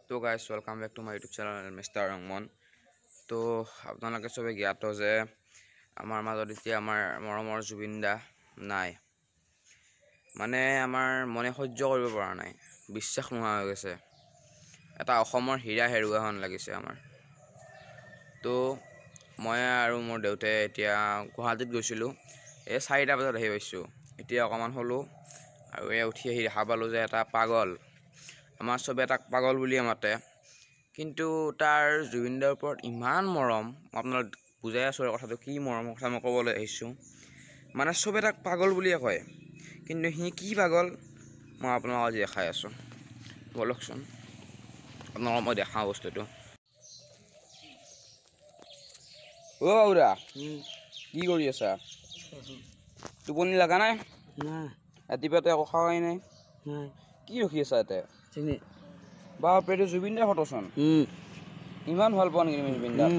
তো guys, welcome back to my YouTube channel mister Rongmon. তো আপোনালোকে চবে জ্ঞাত যে আমাৰ মাজত এতিয়া আমাৰ মৰমৰ জুবিন দা নাই। মানে আমাৰ মনে সহ্য কৰিব পৰা নাই, বিশ্বাস নোহোৱা হৈ গৈছে। এটা অসমৰ হীৰা হেৰুওৱা হেন লাগিছে আমাৰ। তো মই আৰু মোৰ দেউতাই এতিয়া গুৱাহাটীত গৈছিলোঁ, এই 4টা বজাত আহি পাইছোঁ। এতিয়া অকণমান হ'লোঁ আৰু এই উঠি আহি দেখা পালোঁ যে এটা পাগল, আমাৰ চবে তাক পাগল বুলিয়ে মাতে, কিন্তু তাৰ জুবিনদাৰ ওপৰত ইমান মৰম, মই আপোনালোক বুজাই আছোঁ আৰু কথাটো কি মৰমৰ কথা মই ক'বলৈ আহিছোঁ। মানে চবে তাক পাগল বুলিয়ে কয়, কিন্তু সি কি পাগল মই আপোনালোকক আজি দেখাই আছোঁ। ব'লকচোন আপোনালোকক মই দেখাওঁ বস্তুটো। অ' বাবুদা, কি কৰি আছা? টোপনি লগা নাই? ৰাতিপুৱাতে একো খোৱাই নাই? কি ৰখি আছা ইয়াতে? বাপৰে, এইটো জুবিনদাৰ ফটোচোন। ইমান ভাল পোৱা নেকি তুমি জুবিন দাক?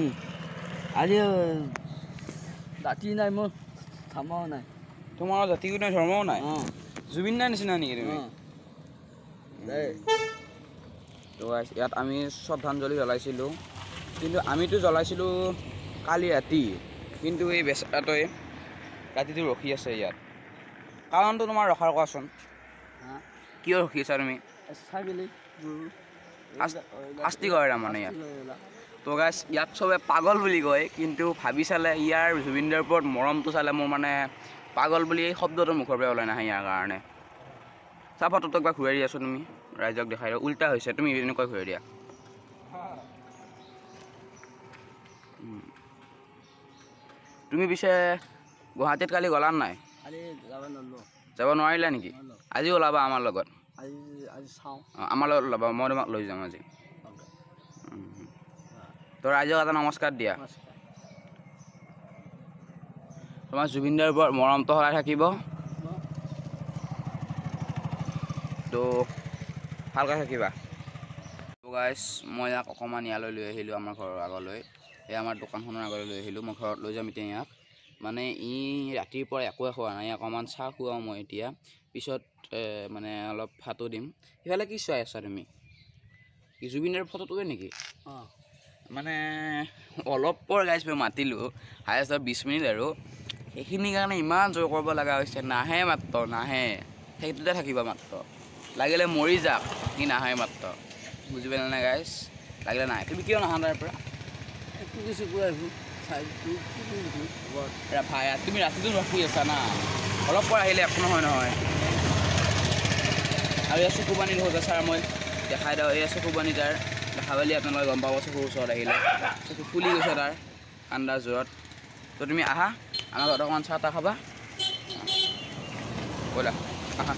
আজি জাতি নাই মোৰ, ধৰ্মও নাই। তোমাৰ জাতিও নাই, ধৰ্মও নাই? জুবিন দাৰ নিচিনা নেকি তুমি? তো ইয়াত আমি শ্ৰদ্ধাঞ্জলি জ্বলাইছিলোঁ, কিন্তু আমিতো জ্বলাইছিলোঁ কালি ৰাতি, কিন্তু এই বেচেৰাটোৱে ৰাতিটো ৰখি আছে ইয়াত। কাৰণটো তোমাৰ ৰখাৰ কোৱাচোন, কিয় ৰখি আছা তুমি? শাস্তি কৰে তাৰমানে ইয়াত। তো গাইছ, ইয়াত চবে পাগল বুলি কয়, কিন্তু ভাবি চালে ইয়াৰ জুবিনদাৰ ওপৰত মৰমটো চালে মোৰ মানে পাগল বুলি এই শব্দটো মুখৰ পৰা ওলাই নাহে ইয়াৰ কাৰণে। চা, ফটোটো একবাৰ ঘূৰাই দিয়াচোন তুমি, ৰাইজক দেখাই দিয়া। উল্টা হৈছে, তুমি এনেকুৱা ঘূৰাই দিয়া। তুমি পিছে গুৱাহাটীত কালি গ'লা নাই? যাব নোৱাৰিলা নেকি? আজি ওলাবা আমাৰ লগত? আমাৰ লগত ওলাবা, মই তোমাক লৈ যাম আজি। তো ৰাইজক এটা নমস্কাৰ দিয়া। তোমাৰ জুবিনদাৰ ওপৰত মৰমটো সদায় থাকিব। তো ভালকৈ থাকিবা। গাইছ, মই ইয়াক অকণমান ইয়ালৈ লৈ আহিলোঁ, আমাৰ ঘৰৰ আগলৈ, এই আমাৰ দোকানখনৰ আগলৈ লৈ আহিলোঁ। মই ঘৰত লৈ যাম এতিয়া ইয়াক। মানে ই ৰাতিৰ পৰা একোৱে খোৱা নাই, অকণমান চাহ খুৱাওঁ মই এতিয়া, পিছত মানে অলপ ভাতো দিম। সিফালে কি চাই আছা তুমি? কি জুবিনৰ ফটোটোৱে নেকি? মানে অলপ পৰ গাইছ মই মাতিলোঁ, হায়েষ্ট 20 মিনিট আৰু সেইখিনিৰ কাৰণে ইমান জোৰ কৰিব লগা হৈছে। নাহে মাত্ৰ, নাহে, সেইটোতে থাকিব মাত্ৰ, লাগিলে মৰি যাক, সি নাহে মাত্ৰ। বুজি পালে নাই গাইছ? লাগিলে নাহে। তুমি কিয় নাহা তাৰ পৰা? ভাই, তুমি ৰাতিটো ৰখি আছা না, অলপ পৰ আহিলে একো নহয় নহয়। আৰু এই চকু পানী দেখোঁ ছাৰ, মই দেখাই দিওঁ। এই চকু পানী তাৰ দেখা পালে আপোনালোকে গম পাব, চকুৰ ওচৰত আহিলে চকু ফুলি গৈছে তাৰ কান্দাৰ জোৰত। তো তুমি আহা, আমাৰ ঘৰত অকণমান চাহ তাহ খাবা। ব'লা আহা।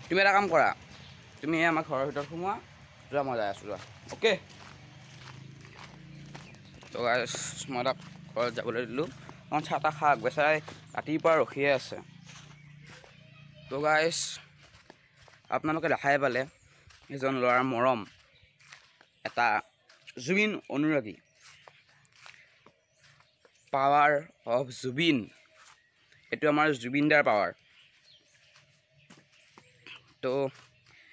তুমি এটা কাম কৰা, তুমি আমাৰ ঘৰৰ ভিতৰত সোমোৱা, যোৱা, মই যাই আছোঁ, যোৱা। অ'কে। তো গাইছ, মই তাক ঘৰত যাবলৈ দিলোঁ, অকণমান চাহ তাহ খাওক, বেচাৰাই ৰাতিপুৱা ৰখিয়ে আছে। তো গাইছ, আপোনালোকে দেখাই পালে এজন ল'ৰাৰ মৰম, এটা জুবিন অনুৰাগী, পাৱাৰ অফ জুবিন। এইটো আমাৰ জুবিনদাৰ পাৱাৰ। তো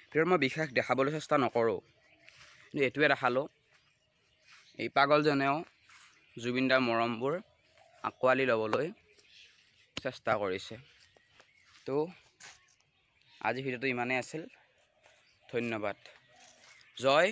ভিতৰত মই বিশেষ দেখাবলৈ চেষ্টা নকৰোঁ, কিন্তু এইটোৱে দেখালোঁ, এই পাগলজনেও জুবিনদাৰ মৰমবোৰ আঁকোৱালি ল'বলৈ চেষ্টা কৰিছে। তো আজি ভিডিঅ'টো ইমানেই আছিল, ধন্যবাদ, জয়।